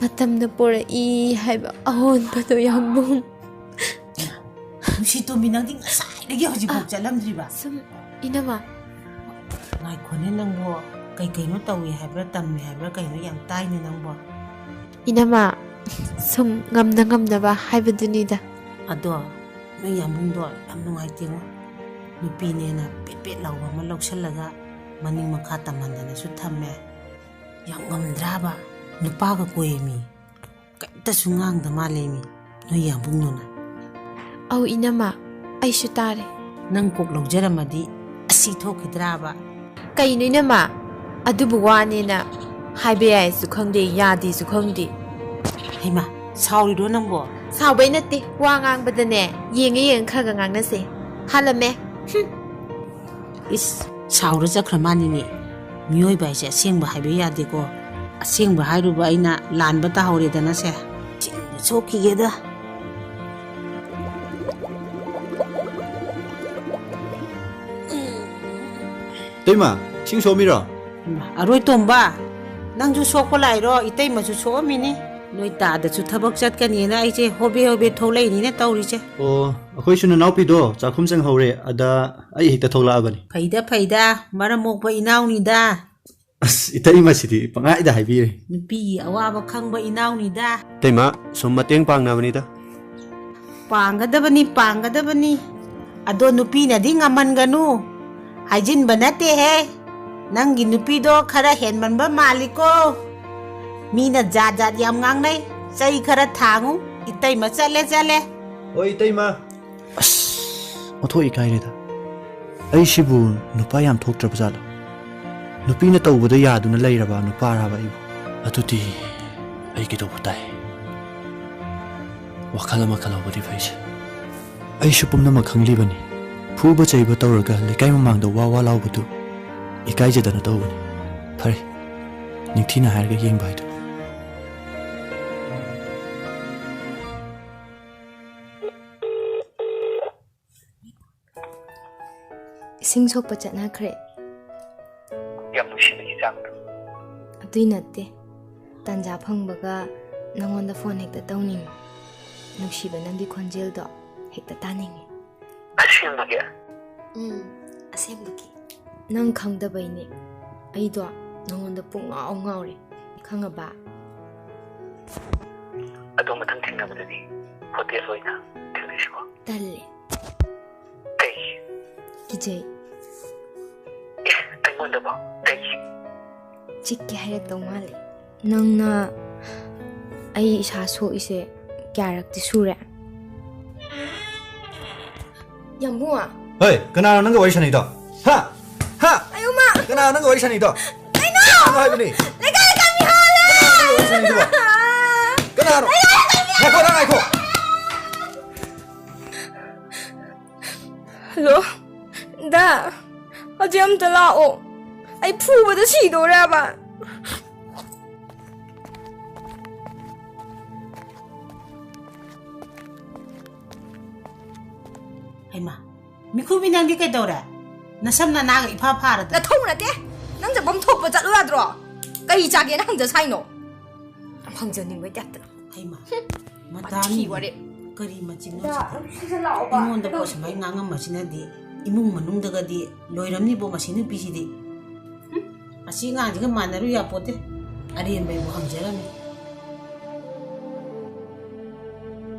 ꯃꯇꯝꯅ ꯄꯣꯔꯛꯏ ꯍꯥꯏꯕ ꯑꯑꯣꯟꯕꯗꯣ ꯌꯥꯝꯕꯨꯡ꯫ ꯅꯨꯡꯁꯤꯇꯣꯝꯕꯤ, ꯅꯪꯗꯤ ꯉꯁꯥꯏꯗꯒꯤ ꯍꯧꯖꯤꯛꯐꯥꯎ ꯆꯠꯂꯝꯗ꯭ꯔꯤꯕ? ꯁꯨꯝ ꯏꯅꯝꯃ꯫ ꯉꯥꯏꯈꯣꯅꯦ ꯅꯪꯕꯨ, ꯀꯩ ꯀꯩꯅꯣ ꯇꯧꯏ ꯍꯥꯏꯕ꯭ꯔꯥ, ꯇꯝꯃꯤ ꯍꯥꯏꯕ꯭ꯔꯥ, ꯀꯩꯅꯣ ꯌꯥꯝ ꯇꯥꯏꯅꯦ ꯅꯪꯕꯨ꯫ ꯏꯅꯝꯃ, ꯁꯨꯝ ꯉꯝꯅ ꯉꯝꯅꯕ ꯍꯥꯏꯕꯗꯨꯅꯤꯗ꯫ ꯑꯗꯣ ꯅꯣꯏ ꯌꯥꯝꯕꯨꯡꯗꯣ ꯌꯥꯝ ꯅꯨꯡꯉꯥꯏꯇꯦꯉꯣ꯫ ꯅꯨꯄꯤꯅꯦꯅ ꯄꯦꯠ ꯄꯦꯠ ꯂꯥꯎꯕ ꯑꯃ ꯂꯧꯁꯜꯂꯒ ꯃꯅꯤꯡ ꯃꯈꯥ ꯇꯝꯍꯟꯗꯅꯁꯨ ꯊꯝꯃꯦ꯫ ꯌꯥꯝ ꯉꯝꯗ꯭ꯔꯥꯕ? ꯅꯨꯄꯥꯒ ꯀꯣꯏꯃꯤ꯫ ꯀꯩꯝꯇꯁꯨ ꯉꯥꯡꯗ ꯃꯥꯜꯂꯦꯃꯤ ꯅꯣꯏ ꯌꯥꯝꯕꯨꯡꯗꯨꯅ꯫ ꯑꯧ ꯏꯅꯝꯃ, ꯑꯩꯁꯨ ꯇꯥꯔꯦ꯫ ꯅꯪ ꯀꯣꯛ ꯂꯧꯖꯔꯝꯃꯗꯤ ꯑꯁꯤ ꯊꯣꯛꯈꯤꯗ꯭ꯔꯥꯕ? ꯀꯩꯅꯣ ꯏꯅꯝꯃ? ꯑꯗꯨꯕꯨ ꯋꯥꯅꯦꯅ ꯍꯥꯏꯕ ꯌꯥꯏꯁꯨ ꯈꯪꯗꯦ, ꯌꯥꯗꯦꯁꯨ ꯈꯪꯗꯦ꯫ ꯍꯩꯃꯥ, ꯁꯥꯎꯔꯤꯔꯣ ꯅꯪꯕꯣ? ꯁꯥꯎꯕꯩ ꯅꯠꯇꯦ, ꯋꯥ ꯉꯥꯡꯕꯗꯅꯦ, ꯌꯦꯡꯉ ꯌꯦꯡꯉ ꯈꯔ ꯈꯔ ꯉꯥꯡꯅꯁꯦ꯫ ꯍꯥꯜꯂꯝꯃꯦ꯫ ꯍꯨꯝ꯫ ꯏꯁ, ꯁꯥꯎꯔ ꯆꯠꯈ꯭ꯔ ꯃꯥꯅꯤꯅꯦ꯫ ꯃꯤꯑꯣꯏꯕ ꯍꯥꯏꯁꯦ ꯑꯁꯦꯡꯕ ꯍꯥꯏꯕ ꯌꯥꯗꯦꯀꯣ꯫ ꯑꯁꯦꯡꯕ ꯍꯥꯏꯔꯨꯕ ꯑꯩꯅ ꯂꯥꯟꯕ ꯇꯥꯍꯧꯔꯦꯗꯅ ꯁꯦ꯫ ꯆꯤꯟꯗ ꯁꯣꯛꯈꯤꯒꯦꯗ꯫ ꯏꯇꯩꯃ, ꯏꯁꯤꯡ ꯁꯣꯝꯃꯤꯔꯣ? ꯏꯃꯥ, ꯑꯔꯣꯏ ꯇꯣꯝꯕ, ꯅꯪꯁꯨ ꯁꯣꯛꯄ ꯂꯥꯛꯏꯔꯣ? ꯏꯇꯩꯃꯁꯨ ꯁꯣꯛꯑꯝꯃꯤꯅꯤ꯫ ꯅꯣꯏ ꯇꯥꯗꯁꯨ ꯊꯕꯛ ꯆꯠꯀꯅꯤꯅ ꯑꯩꯁꯦ ꯍꯣꯕꯦ ꯍꯣꯕꯦ ꯊꯣꯛꯂꯛꯏꯅꯤꯅꯦ ꯇꯧꯔꯤꯁꯦ꯫ ꯑꯣ, ꯑꯩꯈꯣꯏꯁꯨ ꯅꯅꯥꯎꯄꯤꯗꯣ ꯆꯥꯛꯈꯨꯝ ꯆꯪꯍꯧꯔꯦ, ꯑꯗ ꯑꯩ ꯍꯦꯛꯇ ꯊꯣꯛꯂꯛꯑꯕꯅꯤ꯫ ꯐꯩꯗ, ꯐꯩꯗ, ꯃꯔꯝ ꯃꯣꯛꯄ ꯏꯅꯥꯎꯅꯤꯗ꯫ ꯑꯁ, ꯏꯇꯩꯃꯁꯤꯗꯤ ꯄꯪꯍꯥꯏꯗ ꯍꯥꯏꯕꯤꯔꯦ꯫ ꯅꯨꯄꯤꯒꯤ ꯑꯋꯥꯕ ꯈꯪꯕ ꯏꯅꯥꯎꯅꯤꯗ꯫ ꯏꯇꯩꯃ, ꯁꯨꯝ ꯃꯇꯦꯡ ꯄꯥꯡꯅꯕꯅꯤꯗ꯫ ꯄꯥꯡꯒꯗꯕꯅꯤ, ꯄꯥꯡꯒꯗꯕꯅꯤ꯫ ꯑꯗꯣ ꯅꯨꯄꯤꯅꯗꯤ ꯉꯝꯍꯟꯒꯅꯨ꯫ ꯍꯥꯏꯖꯤꯟꯕ ꯅꯠꯇꯦꯍꯦ꯫ ꯅꯪꯒꯤ ꯅꯨꯄꯤꯗꯣ ꯈꯔ ꯍꯦꯟꯃꯟꯕ ꯃꯥꯜꯂꯤꯀꯣ꯫ ꯃꯤꯅ ꯖꯥꯠ ꯖꯥꯠ ꯌꯥꯝ ꯉꯥꯡꯅꯩ꯫ ꯆꯩ ꯈꯔ ꯊꯥꯡꯉꯨ꯫ ꯏꯇꯩꯃ ꯆꯠꯂꯦ, ꯆꯠꯂꯦ꯫ ꯍꯣꯏ, ꯏꯇꯩꯃ꯫ ꯑꯁ, ꯑꯣꯟꯊꯣꯛ ꯏꯀꯥꯏꯔꯦꯗ꯫ ꯑꯩꯁꯤꯕꯨ ꯅꯨꯄꯥ ꯌꯥꯝ ꯊꯣꯛꯇ꯭ꯔꯕ ꯖꯥꯠꯂꯣ? ꯅꯨꯄꯤꯅ ꯇꯧꯕꯗ ꯌꯥꯗꯨꯅ ꯂꯩꯔꯕ ꯅꯨꯄꯥꯔꯕ ꯑꯩꯕꯨ? ꯑꯗꯨꯗꯤ ꯑꯩ ꯀꯩꯗꯧꯕ ꯇꯥꯏ? ꯋꯥꯈꯜ ꯑꯃ ꯈꯜꯍꯧꯕꯗꯤ ꯐꯩꯁꯦ꯫ ꯑꯩꯁꯨ ꯄꯨꯝꯅꯃꯛ ꯈꯪꯂꯤꯕꯅꯤ꯫ ꯐꯨꯕ ꯆꯩꯕ ꯇꯧꯔꯒ ꯂꯩꯀꯥꯏ ꯃꯃꯥꯡꯗ ꯋꯥ ꯋꯥ ꯂꯥꯎꯕꯗꯨ ꯏꯀꯥꯏꯖꯗꯅ ꯇꯧꯕꯅꯤ꯫ ꯐꯔꯦ, ꯅꯤꯡꯊꯤꯅ ꯍꯥꯏꯔꯒ ꯌꯦꯡꯕ ꯍꯥꯏꯗꯨꯅꯤ꯫ ꯏꯁꯤꯡ ꯁꯣꯛꯄ ꯆꯠꯅꯈ꯭ꯔꯦ꯫ ꯌꯥꯝ ꯅꯨꯡꯁꯤꯕꯒꯤ ꯆꯥꯡꯗꯣ꯫ ꯑꯗꯨꯏ ꯅꯠꯇꯦ꯫ ꯇꯥꯟꯖꯥ ꯐꯪꯕꯒ ꯅꯪꯉꯣꯟꯗ ꯐꯣꯟ ꯍꯦꯛꯇ ꯇꯧꯅꯤꯡꯉꯤ꯫ ꯅꯨꯡꯁꯤꯕ ꯅꯪꯒꯤ ꯈꯣꯟꯖꯦꯜꯗꯣ ꯍꯦꯛꯇ ꯇꯥꯅꯤꯡꯉꯤ꯫ ꯑꯁꯦꯡꯕꯒꯤ? ꯎꯝ, ꯑꯁꯦꯡꯕꯒꯤ꯫ ꯅꯪ ꯈꯪꯗꯕꯩꯅꯦ꯫ ꯑꯩꯗꯣ ꯅꯪꯉꯣꯟꯗ ꯄꯨꯡꯉꯥꯎ ꯉꯥꯎꯔꯦ꯫ ꯈꯪꯉꯕ? ꯑꯗꯣ ꯃꯊꯪ ꯊꯦꯡꯅꯕꯗꯗꯤ ꯍꯣꯇꯦꯜ ꯑꯣꯏꯅ ꯊꯦꯡꯅꯁꯤꯀꯣ꯫ ꯇꯜꯂꯦ꯫ ꯀꯩꯒꯤ? ꯀꯤꯖꯩ꯫ ꯑꯦ, ꯑꯩꯉꯣꯟꯗꯕꯣ? ꯀꯩꯒꯤ? ꯆꯤꯛꯀꯦ ꯍꯥꯏꯔꯛꯇꯧ ꯃꯥꯜꯂꯦ꯫ ꯅꯪꯅ ꯑꯩ ꯏꯁꯥ ꯁꯣꯛꯏꯁꯦ ꯀꯌꯥꯔꯛꯇꯤ ꯁꯨꯔꯦ? ꯌꯥꯝꯕꯨꯡ꯫ ꯍꯩ, ꯀꯅꯥꯅꯣ ꯅꯪꯒ ꯋꯥꯔꯤ ꯁꯥꯟꯅꯩꯗꯣ? ꯍꯥ? ꯍꯥ? ꯑꯌꯣ, ꯃꯥ! ꯀꯅꯥꯅꯣ ꯅꯪꯒ ꯋꯥꯔꯤ ꯁꯥꯟꯅꯩꯗꯣ? ꯀꯩꯅꯣ? ꯀꯅꯥꯅꯣ ꯍꯥꯏꯕꯅꯤ? ꯂꯩꯀꯥꯏ ꯂꯩꯀꯥꯏ ꯃꯤ ꯍꯥꯜꯂꯦ! ꯀꯅꯥꯅꯣ ꯅꯪꯒ ꯋꯥꯔꯤ ꯁꯥꯟꯅꯩꯗꯨꯕꯣ? ꯀꯅꯥꯅꯣ? ꯂꯩꯀꯥꯏ ꯂꯩꯀꯥꯏ ꯃꯤ ꯉꯥꯏꯈꯣ, ꯅꯪ ꯉꯥꯏꯈꯣ! ꯍꯜꯂꯣ, ꯗꯥ, ꯍꯧꯖꯤꯛ ꯑꯝꯇ ꯂꯥꯛꯑꯣ꯫ ꯑꯩ ꯐꯨꯕꯗ ꯁꯤꯗꯣꯔꯦꯕ꯫ ꯍꯩꯃꯥ, ꯃꯤꯈꯨꯕꯤ, ꯅꯪꯗꯤ ꯀꯩꯗꯧꯔꯦ? ꯅꯁꯝ ꯅꯅꯥꯒ ꯏꯐꯥ ꯐꯥꯔꯗꯅ꯫ ꯅꯊꯧ ꯅꯠꯇꯦ꯫ ꯅꯪ ꯆꯠꯐꯝ ꯊꯣꯛꯄ ꯆꯠꯂꯨ ꯌꯥꯗ꯭ꯔꯣ? ꯀꯔꯤ ꯆꯥꯒꯦꯅ ꯍꯪꯖ ꯁꯥꯏꯅꯣ? ꯌꯥꯝ ꯍꯪꯖꯅꯤꯡꯕꯩ ꯇꯥꯏꯞꯇ꯫ ꯍꯩꯃꯥ, ꯃꯇꯥꯅꯤ꯫ ꯋꯥꯊꯤ ꯋꯥꯔꯦꯝ꯫ ꯀꯔꯤ ꯃꯆꯤꯟꯅꯣ ꯁꯤꯗꯤ? ꯑꯩꯉꯣꯟꯗ ꯄꯣꯠ ꯁꯨꯃꯥꯏꯅ ꯉꯥꯡꯉꯝꯕꯁꯤꯅꯗꯤ ꯏꯃꯨꯡ ꯃꯅꯨꯡꯗꯒꯗꯤ ꯂꯣꯏꯔꯝꯅꯤꯕꯣ ꯃꯁꯤ ꯅꯨꯄꯤꯁꯤꯗꯤ꯫ ꯍꯨꯝ, ꯑꯁꯤ ꯑꯉꯥꯡꯁꯤꯒ ꯃꯥꯟꯅꯔꯨ ꯌꯥꯄꯣꯠꯇꯦ꯫ ꯑꯔꯦꯝꯕꯩꯕꯨ ꯍꯪꯖꯔꯝꯃꯤ꯫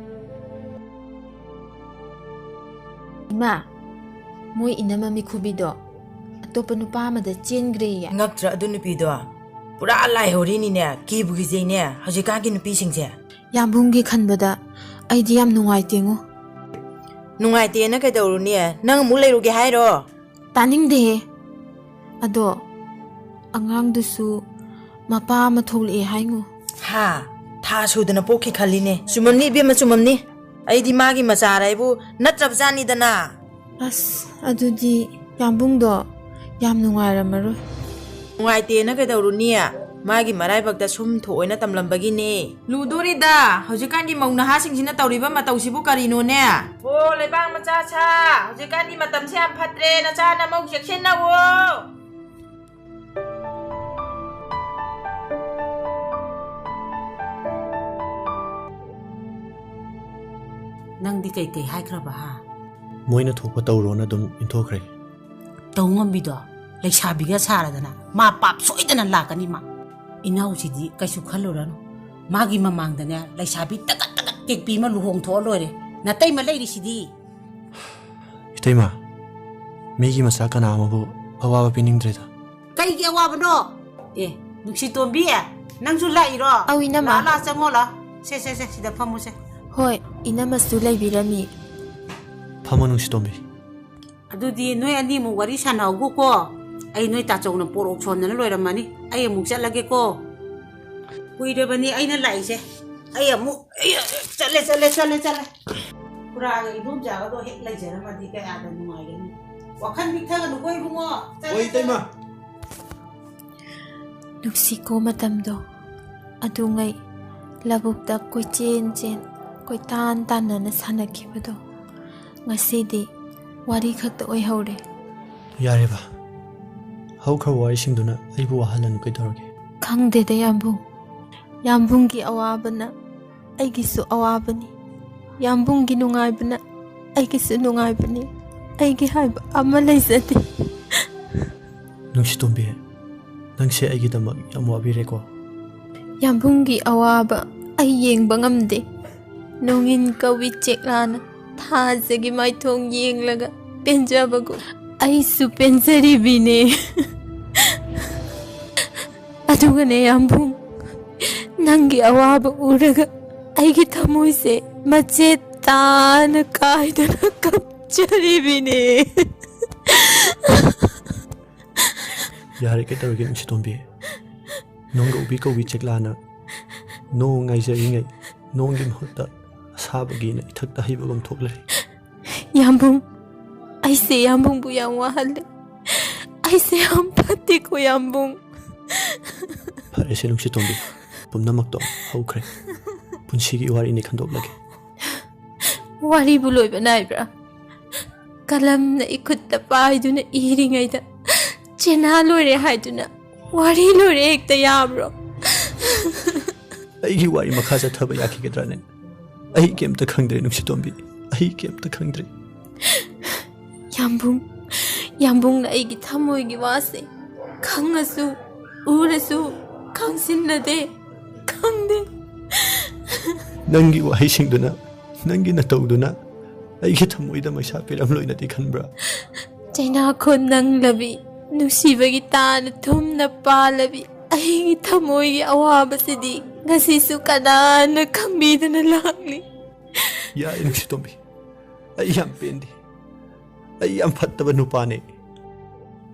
ꯏꯃꯥ, ꯃꯣꯏ ꯏꯅꯝꯃ ꯃꯤꯈꯨꯕꯤꯗꯣ ꯑꯇꯣꯞꯄ ꯅꯨꯄꯥ ꯑꯃꯗ ꯆꯦꯟꯈ꯭ꯔꯦꯌꯦ꯫ ꯉꯛꯇ꯭ꯔꯥ ꯑꯗꯨ ꯅꯨꯄꯤꯗꯣ? ꯄꯨꯔꯥ ꯂꯥꯏꯍꯧꯔꯤꯅꯤꯅꯦ, ꯀꯤꯕꯨ ꯀꯤꯖꯩꯅꯦ ꯍꯧꯖꯤꯛꯀꯥꯟꯒꯤ ꯅꯨꯄꯤꯁꯤꯡꯁꯦ꯫ ꯌꯥꯝꯕꯨꯡꯒꯤ ꯈꯟꯕꯗ ꯑꯩꯗꯤ ꯌꯥꯝ ꯅꯨꯡꯉꯥꯏꯇꯦꯉꯣ꯫ ꯅꯨꯡꯉꯥꯏꯇꯦꯅ ꯀꯩꯗꯧꯔꯨꯅꯤ? ꯅꯪ ꯑꯃꯨꯛ ꯂꯩꯔꯨꯒꯦ ꯍꯥꯏꯔꯣ? ꯇꯥꯅꯤꯡꯗꯦꯍꯦ꯫ ꯑꯗꯣ ꯑꯉꯥꯡꯗꯨꯁꯨ ꯃꯄꯥ ꯑꯃ ꯊꯣꯛꯂꯛꯑꯦ ꯍꯥꯏꯉꯣ꯫ ꯍꯥ? ꯊꯥ ꯁꯨꯗꯅ ꯄꯣꯛꯈꯤ ꯈꯜꯂꯤꯅꯦ꯫ ꯆꯨꯝꯃꯝꯅꯤ ꯏꯕꯦꯝꯃ, ꯆꯨꯝꯃꯝꯅꯤ꯫ ꯑꯩꯗꯤ ꯃꯥꯒꯤ ꯃꯆꯥꯔ ꯍꯥꯏꯕꯨ ꯅꯠꯇ꯭ꯔꯕꯖꯥꯠꯅꯤꯗꯅ꯫ ꯑꯁ, ꯑꯗꯨꯗꯤ ꯌꯥꯝꯕꯨꯡꯗꯣ ꯌꯥꯝ ꯅꯨꯡꯉꯥꯏꯔꯝꯃꯔꯣꯏ꯫ ꯅꯨꯡꯉꯥꯏꯇꯦꯅ ꯀꯩꯗꯧꯔꯨꯅꯤ? ꯃꯥꯒꯤ ꯃꯔꯥꯏꯕꯛꯇ ꯁꯨꯝ ꯊꯣꯛꯑꯣꯏꯅ ꯇꯝꯂꯝꯕꯒꯤꯅꯦ꯫ ꯂꯨꯗꯣꯔꯤꯗ, ꯍꯧꯖꯤꯛꯀꯥꯟꯒꯤ ꯃꯧ ꯅꯍꯥꯁꯤꯡꯁꯤꯅ ꯇꯧꯔꯤꯕ ꯃꯇꯧꯁꯤꯕꯨ ꯀꯔꯤꯅꯣꯅꯦ? ꯍꯣ, ꯂꯩꯕꯥꯛ ꯃꯆꯥ ꯁꯥ, ꯍꯧꯖꯤꯛꯀꯥꯟꯗꯤ ꯃꯇꯝꯁꯦ ꯌꯥꯝ ꯐꯠꯇ꯭ꯔꯦ, ꯅꯆꯥ ꯅꯃꯧ ꯆꯦꯛꯁꯤꯟꯅꯧꯋꯣ꯫ ꯅꯪꯗꯤ ꯀꯩꯀꯩ ꯍꯥꯏꯈ꯭ꯔꯕ, ꯍꯥ? ꯃꯣꯏꯅ ꯊꯣꯛꯄ ꯇꯧꯔꯣꯅ ꯑꯗꯨꯝ ꯏꯟꯊꯣꯛꯈ꯭ꯔꯦ꯫ ꯇꯧ ꯉꯝꯕꯤꯗꯣ ꯂꯩꯁꯥꯕꯤꯒ ꯁꯥꯔꯗꯅ ꯃꯥ ꯄꯥꯞ ꯁꯣꯏꯗꯅ ꯂꯥꯛꯀꯅꯤ ꯃꯥ꯫ ꯏꯅꯥꯎꯁꯤꯗꯤ ꯀꯩꯁꯨ ꯈꯜꯂꯨꯔꯅꯨ꯫ ꯃꯥꯒꯤ ꯃꯃꯥꯡꯗꯅꯦ ꯂꯩꯁꯥꯕꯤ ꯇꯒꯠ ꯇꯒꯠ ꯇꯦꯛꯄꯤ ꯑꯃ ꯂꯨꯍꯣꯡꯊꯣꯛꯑ ꯂꯣꯏꯔꯦ꯫ ꯅꯇꯩꯃ ꯂꯩꯔꯤꯁꯤꯗꯤ꯫ ꯏꯇꯩꯃ, ꯃꯤꯒꯤ ꯃꯆꯥ ꯀꯅꯥ ꯑꯃꯕꯨ ꯑꯋꯥꯕ ꯄꯤꯅꯤꯡꯗ꯭ꯔꯦꯗ꯫ ꯀꯩꯒꯤ ꯑꯋꯥꯕꯅꯣ? ꯑꯦ, ꯅꯨꯡꯁꯤꯇꯣꯝꯕꯤ, ꯅꯪꯁꯨ ꯂꯥꯛꯏꯔꯣ? ꯑꯧ, ꯏꯅꯝꯃ꯫ ꯂꯥꯛꯑꯣ, ꯂꯥꯛꯑꯣ, ꯆꯪꯉꯣ, ꯂꯥꯛꯑꯣ꯫ ꯁꯦ, ꯁꯦ, ꯁꯦ, ꯁꯤꯗ ꯐꯝꯃꯨꯁꯦ꯫ ꯍꯣꯏ, ꯏꯅꯝꯃꯁꯨ ꯂꯩꯕꯤꯔꯝꯃꯤ꯫ ꯐꯝꯃꯣ, ꯅꯨꯡꯁꯤꯇꯣꯝꯕꯤ꯫ ꯑꯗꯨꯗꯤ ꯅꯣꯏ ꯑꯅꯤꯃꯨꯛ ꯋꯥꯔꯤ ꯁꯥꯟꯅꯍꯧꯒꯣꯀꯣ꯫ ꯑꯩ ꯅꯣꯏ ꯇꯥꯆꯧꯅ ꯄꯣꯔꯣꯛ ꯁꯣꯟꯗꯅ ꯂꯣꯏꯔꯝꯃꯅꯤ꯫ ꯑꯩ ꯑꯃꯨꯛ ꯆꯠꯂꯒꯦꯀꯣ꯫ ꯀꯨꯏꯔꯕꯅꯤ ꯑꯩꯅ ꯂꯥꯛꯏꯁꯦ꯫ ꯑꯩ ꯑꯃꯨꯛ, ꯑꯩ, ꯆꯠꯂꯦ, ꯆꯠꯂꯦ, ꯆꯠꯂꯦ, ꯆꯠꯂꯦ꯫ ꯈꯨꯔꯥꯒ ꯏꯗꯣꯝꯆꯥꯒꯗꯣ ꯍꯦꯛ ꯂꯩꯖꯔꯝꯃꯗꯤ ꯀꯌꯥꯗ ꯅꯨꯡꯉꯥꯏꯒꯅꯤ꯫ ꯋꯥꯈꯜ ꯄꯤꯛꯊꯒꯅꯨꯀꯣ ꯏꯕꯨꯡꯉꯣ꯫ ꯆꯠꯂꯁꯦ꯫ ꯍꯣꯏ, ꯏꯇꯩꯃ꯫ ꯅꯨꯡꯁꯤꯀꯣ ꯃꯇꯝꯗꯣ꯫ ꯑꯗꯨꯉꯩ ꯂꯧꯕꯨꯛꯇ ꯀꯣꯏꯆꯦꯟ ꯆꯦꯟ, ꯀꯣꯏꯇꯥꯟ ꯇꯥꯟꯅꯅ ꯁꯥꯟꯅꯈꯤꯕꯗꯣ ꯉꯁꯤꯗꯤ ꯋꯥꯔꯤ ꯈꯛꯇ ꯑꯣꯏꯍꯧꯔꯦ꯫ ꯌꯥꯔꯦꯕ, ꯍꯧꯈ꯭ꯔꯕ ꯋꯥꯔꯤꯁꯤꯡꯗꯨꯅ ꯑꯩꯕꯨ ꯋꯥꯍꯜꯂꯅꯨ ꯀꯩꯗꯧꯔꯒꯦ? ꯈꯪꯗꯦꯗ ꯌꯥꯝꯕꯨꯡ, ꯌꯥꯝꯕꯨꯡꯒꯤ ꯑꯋꯥꯕꯅ ꯑꯩꯒꯤꯁꯨ ꯑꯋꯥꯕꯅꯤ, ꯌꯥꯝꯕꯨꯡꯒꯤ ꯅꯨꯡꯉꯥꯏꯕꯅ ꯑꯩꯒꯤꯁꯨ ꯅꯨꯡꯉꯥꯏꯕꯅꯤ, ꯑꯩꯒꯤ ꯍꯥꯏꯕ ꯑꯃ ꯂꯩꯖꯗꯦ꯫ ꯅꯨꯡꯁꯤꯇꯣꯝꯕꯤ, ꯅꯪꯁꯦ ꯑꯩꯒꯤꯗꯃꯛ ꯌꯥꯝ ꯋꯥꯕꯤꯔꯦꯀꯣ꯫ ꯌꯥꯝꯕꯨꯡꯒꯤ ꯑꯋꯥꯕ ꯑꯩ ꯌꯦꯡꯕ ꯉꯝꯗꯦ꯫ ꯅꯣꯡꯏꯟ ꯀꯧꯏ ꯆꯦꯛꯂꯥꯅ ꯊꯥꯖꯒꯤ ꯃꯥꯏꯊꯣꯡ ꯌꯦꯡꯂꯒ ꯄꯦꯟꯖꯕꯒꯨꯝ ꯑꯩꯁꯨ ꯄꯦꯟꯖꯔꯤꯕꯤꯅꯦ꯫ ꯑꯗꯨꯒꯅꯦ ꯌꯥꯝꯕꯨꯡ, ꯅꯪꯒꯤ ꯑꯋꯥꯕ ꯎꯔꯒ ꯑꯩꯒꯤ ꯊꯃꯣꯏꯁꯦ ꯃꯆꯦꯠ ꯇꯥꯅ ꯀꯥꯏꯗꯅ ꯀꯞꯆꯔꯤꯕꯤꯅꯦ꯫ ꯌꯥꯔꯦ, ꯀꯩꯗꯧꯔꯒꯦ ꯅꯨꯡꯁꯤꯇꯣꯝꯕꯤ? ꯅꯣꯡꯒꯧꯕꯤ ꯀꯧꯕꯤ ꯆꯦꯛꯂꯥꯅ ꯅꯣꯡ ꯉꯥꯏꯖꯔꯤꯉꯩ ꯅꯣꯡꯒꯤ ꯃꯍꯨꯠꯇ ꯑꯁꯥꯕꯒꯤꯅ ꯏꯊꯛꯇ ꯍꯩꯕꯒꯨꯝ ꯊꯣꯛꯂꯔꯦ꯫ ꯌꯥꯝꯕꯨꯡ, ꯑꯩꯁꯦ ꯌꯥꯝꯕꯨꯡꯕꯨ ꯌꯥꯝ ꯋꯥꯍꯜꯂꯦ꯫ ꯑꯩꯁꯦ ꯌꯥꯝ ꯐꯠꯇꯦꯀꯣ ꯌꯥꯝꯕꯨꯡ꯫ ꯐꯔꯦꯁꯦ ꯅꯨꯡꯁꯤꯇꯣꯝꯕꯤ, ꯄꯨꯝꯅꯃꯛꯇꯣ ꯍꯧꯈ꯭ꯔꯦ꯫ ꯄꯨꯟꯁꯤꯒꯤ ꯋꯥꯔꯤꯅꯤ, ꯈꯟꯗꯣꯛꯂꯒꯦ꯫ ꯋꯥꯔꯤꯕꯨ ꯂꯣꯏꯕ ꯅꯥꯏꯕ꯭ꯔꯥ? ꯀꯂꯝꯅ ꯏꯈꯨꯠꯇ ꯄꯥꯏꯗꯨꯅ ꯏꯔꯤꯉꯩꯗ ꯆꯦꯅꯥ ꯂꯣꯏꯔꯦ ꯍꯥꯏꯗꯨꯅ ꯋꯥꯔꯤ ꯂꯣꯏꯔꯦ ꯍꯦꯛꯇ ꯌꯥꯕ꯭ꯔꯣ? ꯑꯩꯒꯤ ꯋꯥꯔꯤ ꯃꯈꯥ ꯆꯠꯊꯕ ꯌꯥꯈꯤꯒꯗ꯭ꯔꯥꯅꯦ? ꯑꯩ ꯀꯩꯝꯇ ꯈꯪꯗ꯭ꯔꯦ ꯅꯨꯡꯁꯤꯇꯣꯝꯕꯤ, ꯑꯩ ꯀꯩꯝꯇ ꯈꯪꯗ꯭ꯔꯦ꯫ ꯌꯥꯝꯕꯨꯡ, ꯌꯥꯝꯕꯨꯡꯅ ꯑꯩꯒꯤ ꯊꯃꯣꯏꯒꯤ ꯋꯥꯁꯦ ꯈꯪꯉꯁꯨ ꯎꯔꯁꯨ ꯈꯪꯁꯤꯟꯅꯗꯦ, ꯈꯪꯗꯦ꯫ ꯅꯪꯒꯤ ꯋꯥꯍꯩꯁꯤꯡꯗꯨꯅ, ꯅꯪꯒꯤ ꯅꯇꯧꯗꯨꯅ ꯑꯩꯒꯤ ꯊꯃꯣꯏꯗ ꯃꯩꯁꯥ ꯄꯤꯔꯝꯂꯣꯏꯅꯗꯤ ꯈꯟꯕ꯭ꯔꯥ? ꯆꯩꯅꯥꯈꯣꯟ ꯅꯪꯂꯕꯤ, ꯅꯨꯡꯁꯤꯕꯒꯤ ꯇꯥꯅ ꯊꯨꯝꯅ ꯄꯥꯜꯂꯕꯤ ꯑꯩꯒꯤ ꯊꯃꯣꯏꯒꯤ ꯑꯋꯥꯕꯁꯤꯗꯤ ꯉꯁꯤꯁꯨ ꯀꯅꯥꯅ ꯈꯪꯕꯤꯗꯅ ꯂꯥꯛꯂꯤ? ꯌꯥꯔꯦ ꯅꯨꯡꯁꯤꯇꯣꯝꯕꯤ, ꯑꯩ ꯌꯥꯝ ꯄꯦꯟꯗꯦ꯫ ꯑꯩ ꯌꯥꯝ ꯐꯠꯇꯕ ꯅꯨꯄꯥꯅꯦ꯫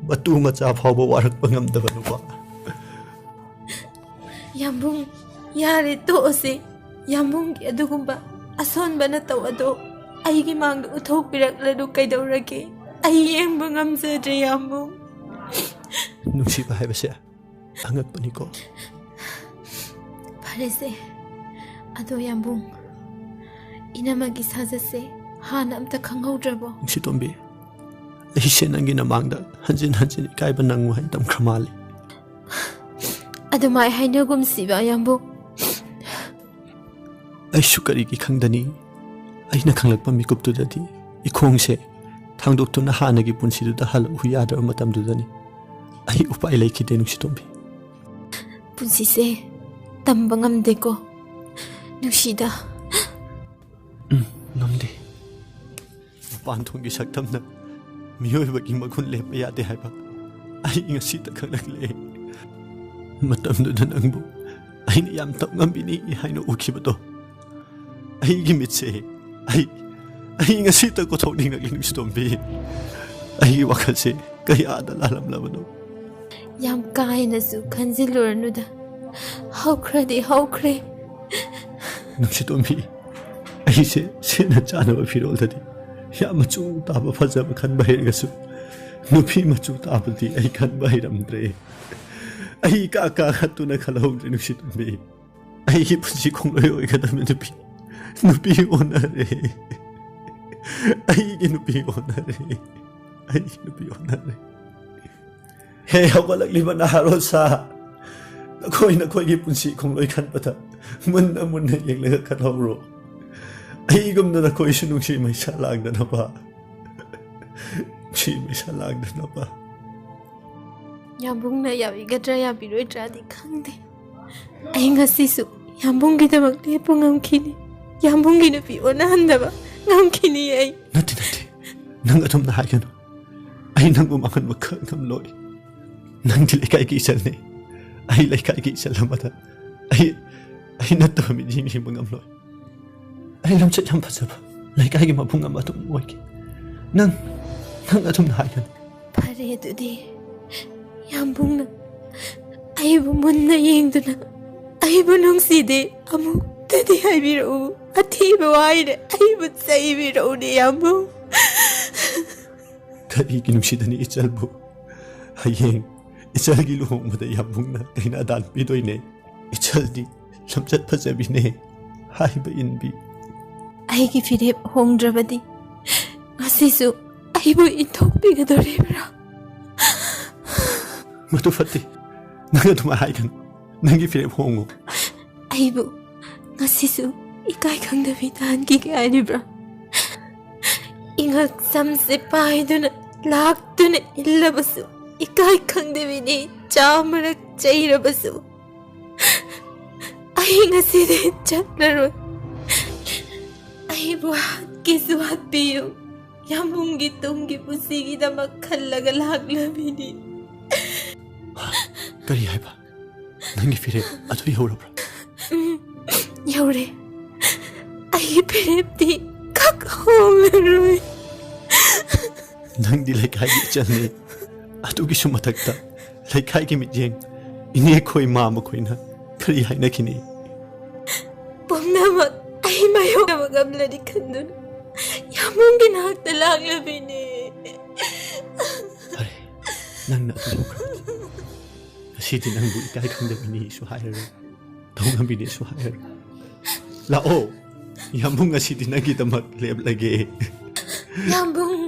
ꯃꯇꯨ ꯃꯆꯥ ꯐꯥꯎꯕ ꯋꯥꯔꯛꯄ ꯉꯝꯗꯕ ꯅꯨꯄꯥ꯫ ꯌꯥꯝꯕꯨꯡ, ꯌꯥꯔꯦ, ꯇꯣꯛꯑꯁꯦ꯫ ꯌꯥꯝꯕꯨꯡꯒꯤ ꯑꯗꯨꯒꯨꯝꯕ ꯑꯁꯣꯟꯕ ꯅꯇꯧ ꯑꯗꯣ ꯑꯩꯒꯤ ꯃꯥꯡꯗ ꯎꯠꯊꯣꯛꯄꯤꯔꯛꯂꯅꯨ, ꯀꯩꯗꯧꯔꯒꯦ? ꯑꯩ ꯌꯦꯡꯕ ꯉꯝꯖꯗ꯭ꯔꯦ, ꯌꯥꯝꯕꯨꯡ꯫ ꯅꯨꯡꯁꯤꯕ ꯍꯥꯏꯕꯁꯦ ꯑꯉꯛꯄꯅꯤꯀꯣ꯫ ꯐꯔꯦꯁꯦ, ꯑꯗꯣ ꯌꯥꯝꯕꯨꯡ, ꯏꯅꯝꯃꯒꯤ ꯁꯥꯖꯠꯁꯦ ꯍꯥꯟꯅ ꯑꯝꯇ ꯈꯪꯍꯧꯗ꯭ꯔꯕꯣ? ꯅꯨꯡꯁꯤꯇꯣꯝꯕꯤ, ꯑꯩꯁꯦ ꯅꯪꯒꯤ ꯅꯃꯥꯡꯗ ꯍꯟꯖꯤꯟ ꯍꯟꯖꯤꯟ ꯏꯀꯥꯏꯕ ꯅꯪꯉꯨ ꯍꯥꯏꯅ ꯇꯝꯈ꯭ꯔ ꯃꯥꯜꯂꯦ꯫ ꯑꯗꯨꯃꯥꯏ ꯍꯥꯏꯅꯒꯨꯝꯁꯤꯕ, ꯌꯥꯝꯕꯨꯡ꯫ ꯑꯩꯁꯨ ꯀꯔꯤꯒꯤ ꯈꯪꯗꯅꯤ? ꯑꯩꯅ ꯈꯪꯂꯛꯄ ꯃꯤꯀꯨꯞꯇꯨꯗꯗꯤ ꯏꯈꯣꯡꯁꯦ ꯊꯥꯡꯗꯣꯛꯇꯨꯅ ꯍꯥꯟꯅꯒꯤ ꯄꯨꯟꯁꯤꯗꯨꯗ ꯍꯜꯂꯛꯎ ꯌꯥꯗ꯭ꯔꯕ ꯃꯇꯝꯗꯨꯗꯅꯤ꯫ ꯑꯩ ꯎꯄꯥꯏ ꯂꯩꯈꯤꯗꯦ, ꯅꯨꯡꯁꯤꯇꯣꯝꯕꯤ꯫ ꯄꯨꯟꯁꯤꯁꯦ ꯇꯝꯕ ꯉꯝꯗꯦꯀꯣ, ꯅꯨꯡꯁꯤꯗ꯫ ꯎꯝ, ꯉꯝꯗꯦ꯫ ꯃꯄꯥꯟ ꯊꯣꯡꯒꯤ ꯁꯛꯇꯝꯅ ꯃꯤꯑꯣꯏꯕꯒꯤ ꯃꯒꯨꯟ ꯂꯦꯞꯄ ꯌꯥꯗꯦ ꯍꯥꯏꯕ ꯑꯩ ꯉꯁꯤꯇ ꯈꯪꯂꯛꯂꯦ꯫ ꯃꯇꯝꯗꯨꯗ ꯅꯪꯕꯨ ꯑꯩꯅ ꯌꯥꯝ ꯇꯞ ꯉꯝꯕꯤꯅꯤ ꯍꯥꯏꯅ ꯎꯈꯤꯕꯗꯣ, ꯑꯩꯒꯤ ꯃꯤꯠꯁꯦ, ꯑꯩ, ꯑꯩ ꯉꯁꯤꯇ ꯀꯣꯊꯣꯛꯅꯤꯡꯂꯛꯂꯦ, ꯅꯨꯡꯁꯤꯇꯣꯝꯕꯤ꯫ ꯑꯩꯒꯤ ꯋꯥꯈꯜꯁꯦ ꯀꯌꯥꯗ ꯂꯥꯜꯂꯝꯂꯕꯅꯣ꯫ ꯌꯥꯝ ꯀꯥ ꯍꯦꯟꯅꯁꯨ ꯈꯟꯖꯤꯜꯂꯨꯔꯅꯨꯗ, ꯍꯧꯈ꯭ꯔꯗꯤ ꯍꯧꯈ꯭ꯔꯦ꯫ ꯅꯨꯡꯁꯤꯇꯣꯝꯕꯤ, ꯑꯩꯁꯦ ꯁꯦꯠꯅ ꯆꯥꯅꯕ ꯐꯤꯔꯣꯜꯗꯗꯤ ꯌꯥꯝ ꯃꯆꯨ ꯇꯥꯕ ꯐꯖꯕ ꯈꯟꯕ ꯍꯩꯔꯒꯁꯨ, ꯅꯨꯄꯤ ꯃꯆꯨ ꯇꯥꯕꯗꯤ ꯑꯩ ꯈꯟꯕ ꯍꯩꯔꯝꯗ꯭ꯔꯦ꯫ ꯑꯩ ꯏꯀꯥ ꯀꯥꯈꯠꯇꯨꯅ ꯈꯜꯍꯧꯗ꯭ꯔꯦ, ꯅꯨꯡꯁꯤꯇꯣꯝꯕꯤ꯫ ꯑꯩꯒꯤ ꯄꯨꯟꯁꯤ ꯈꯣꯡꯂꯣꯏ ꯑꯣꯏꯒꯗꯕ ꯅꯨꯄꯤ, ꯅꯨꯄꯤ ꯑꯣꯟꯅꯔꯦ꯫ ꯑꯩꯒꯤ ꯅꯨꯄꯤ ꯑꯣꯟꯅꯔꯦ꯫ ꯑꯩꯒꯤ ꯅꯨꯄꯤ ꯑꯣꯟꯅꯔꯦ꯫ ꯍꯦ ꯍꯧꯒꯠꯂꯛꯂꯤꯕ ꯅꯍꯥꯔꯣꯜ ꯁꯥ, ꯅꯈꯣꯏ ꯅꯈꯣꯏꯒꯤ ꯄꯨꯟꯁꯤ ꯈꯣꯡꯂꯣꯏ ꯈꯟꯕꯗ ꯃꯨꯟꯅ ꯃꯨꯟꯅ ꯌꯦꯡꯂꯒ ꯈꯜꯍꯧꯔꯣ꯫ ꯑꯩꯒꯨꯝꯅ ꯅꯈꯣꯏꯁꯨ ꯅꯨꯡꯁꯤ ꯃꯩꯁꯥ ꯂꯥꯡꯗꯅꯕ, ꯅꯨꯡꯁꯤ ꯃꯩꯁꯥ ꯂꯥꯡꯗꯅꯕ꯫ ꯌꯥꯝꯕꯨꯡꯅ ꯌꯥꯕꯤꯒꯗ꯭ꯔꯥ ꯌꯥꯕꯤꯔꯣꯏꯗ꯭ꯔꯥꯗꯤ ꯈꯪꯗꯦ꯫ ꯑꯩ ꯉꯁꯤꯁꯨ ꯌꯥꯝꯕꯨꯡꯒꯤꯗꯃꯛ ꯂꯦꯞꯄ ꯉꯝꯈꯤꯅꯤ꯫ ꯌꯥꯝꯕꯨꯡꯒꯤ ꯅꯨꯄꯤ ꯑꯣꯟꯅꯍꯟꯗꯕ ꯉꯝꯈꯤꯅꯤ ꯑꯩ꯫ ꯅꯠꯇꯦ, ꯅꯠꯇꯦ꯫ ꯅꯪ ꯑꯗꯨꯝꯅ ꯍꯥꯏꯒꯅꯨ꯫ ꯑꯩ ꯅꯪꯕꯨ ꯃꯥꯡꯍꯟꯕ ꯈꯛ ꯉꯝꯂꯣꯏ꯫ ꯅꯪꯗꯤ ꯂꯩꯀꯥꯏꯒꯤ ꯏꯆꯜꯅꯤ꯫ ꯑꯩ ꯂꯩꯀꯥꯏꯒꯤ ꯏꯆꯜ ꯑꯃꯗ ꯑꯩ, ꯑꯩ ꯅꯠꯇꯕ ꯃꯤꯠꯌꯦꯡ ꯌꯦꯡꯕ ꯉꯝꯂꯣꯏ꯫ ꯑꯩ ꯂꯝꯆꯠ ꯌꯥꯝ ꯐꯖꯕ ꯂꯩꯀꯥꯏꯒꯤ ꯃꯕꯨꯡ ꯑꯃ ꯑꯗꯨꯝ ꯑꯣꯏꯒꯦ꯫ ꯅꯪ, ꯅꯪ ꯑꯗꯨꯝꯅ ꯍꯥꯏꯒꯅꯨ꯫ ꯐꯔꯦ ꯑꯗꯨꯗꯤ, ꯌꯥꯝꯕꯨꯡꯅ ꯑꯩꯕꯨ ꯃꯨꯟꯅ ꯌꯦꯡꯗꯨꯅ ꯑꯩꯕꯨ ꯅꯨꯡꯁꯤꯗꯦ ꯑꯃꯨꯛꯇꯗꯤ ꯍꯥꯏꯕꯤꯔꯛꯎ꯫ ꯑꯊꯤꯕ ꯋꯥꯍꯩꯅ ꯑꯩꯕꯨ ꯆꯩꯕꯤꯔꯛꯎꯅꯦ, ꯌꯥꯝꯕꯨꯡ꯫ ꯀꯔꯤꯒꯤ ꯅꯨꯡꯁꯤꯗꯅꯤ ꯏꯆꯜꯕꯨ? ꯍꯌꯦꯡ ꯏꯆꯜꯒꯤ ꯂꯨꯍꯣꯡꯕꯗ ꯌꯥꯝꯕꯨꯡꯅ ꯀꯩꯅꯥꯗꯥꯟ ꯄꯤꯗꯣꯏꯅꯦ꯫ ꯏꯆꯜꯗꯤ ꯂꯝꯆꯠ ꯐꯖꯕꯤꯅꯦ, ꯍꯥꯏꯕ ꯏꯟꯕꯤ꯫ ꯑꯩꯒꯤ ꯐꯤꯔꯦꯞ ꯍꯣꯡꯗ꯭ꯔꯕꯗꯤ ꯉꯁꯤꯁꯨ ꯑꯩꯕꯨ ꯏꯟꯊꯣꯛꯄꯤꯒꯗꯧꯔꯤꯕ꯭ꯔꯥ? ꯃꯗꯨ ꯐꯠꯇꯦ꯫ ꯅꯪ ꯑꯗꯨꯃꯥꯏ ꯍꯥꯏꯒꯅꯨ꯫ ꯅꯪꯒꯤ ꯐꯤꯔꯦꯞ ꯍꯣꯡꯉꯨ꯫ ꯑꯩꯕꯨ ꯉꯁꯤꯁꯨ ꯏꯀꯥꯏ ꯈꯪꯗꯕꯤ ꯇꯥꯍꯟꯈꯤꯒꯦ ꯍꯥꯏꯔꯤꯕ꯭ꯔꯥ? ꯏꯉꯛ ꯁꯝꯁꯦ ꯄꯥꯏꯗꯨꯅ ꯂꯥꯛꯇꯨꯅ ꯏꯜꯂꯕꯁꯨ ꯏꯀꯥꯏ ꯈꯪꯗꯕꯤꯅꯤ, ꯆꯥ ꯃꯔꯛ ꯆꯩꯔꯕꯁꯨ꯫ ꯑꯩ ꯉꯁꯤꯗꯤ ꯆꯠꯂꯔꯣꯏ꯫ ꯑꯩꯕꯨ ꯍꯥꯠꯀꯦꯁꯨ ꯍꯥꯠꯄꯤꯌꯨ꯫ ꯌꯥꯝꯕꯨꯡꯒꯤ ꯇꯨꯡꯒꯤ ꯄꯨꯟꯁꯤꯒꯤꯗꯃꯛ ꯈꯜꯂꯒ ꯂꯥꯛꯂꯕꯤꯅꯤ꯫ ꯀꯔꯤ ꯍꯥꯏꯕ? ꯅꯪꯒꯤ ꯐꯤꯔꯦꯞ ꯑꯗꯨ ꯌꯧꯔꯕ꯭ꯔꯥ? ꯎꯝ, ꯌꯧꯔꯦ꯫ ꯑꯩꯒꯤ ꯐꯤꯔꯦꯞꯇꯤ ꯈꯛ ꯍꯣꯡꯂꯔꯣꯏ꯫ ꯅꯪꯗꯤ ꯂꯩꯀꯥꯏꯒꯤ ꯏꯆꯜꯅꯤ꯫ ꯑꯗꯨꯒꯤꯁꯨ ꯃꯊꯛꯇ ꯂꯩꯀꯥꯏꯒꯤ ꯃꯤꯠꯌꯦꯡ, ꯏꯅꯦꯈꯣꯏ ꯃꯥꯃꯈꯣꯏꯅ ꯀꯔꯤ ꯍꯥꯏꯅꯈꯤꯅꯤ? ꯄꯨꯝꯅꯃꯛ ꯑꯩ ꯃꯥꯌꯣꯛꯅꯕ ꯉꯝꯂꯅꯤ ꯈꯟꯗꯨꯅ ꯌꯥꯝꯕꯨꯡꯒꯤ ꯅꯥꯛꯇ ꯂꯥꯛꯂꯕꯤꯅꯦ꯫ ꯐꯔꯦ, ꯅꯪꯅ ꯑꯗꯨ ꯂꯧꯈ꯭ꯔꯕꯗꯤ ꯉꯁꯤꯗꯤ ꯅꯪꯕꯨ ꯏꯀꯥꯏ ꯈꯪꯗꯕꯤꯅꯤꯁꯨ ꯍꯥꯏꯔꯔꯣꯏ, ꯇꯧꯉꯝꯕꯤꯅꯤꯁꯨ ꯍꯥꯏꯔꯔꯣꯏ꯫ ꯂꯥꯛꯑꯣ, ꯌꯥꯝꯕꯨꯡ ꯉꯁꯤꯗꯤ ꯅꯪꯒꯤꯗꯃꯛ ꯂꯦꯞꯂꯒꯦ꯫ ꯌꯥꯝꯕꯨꯡ,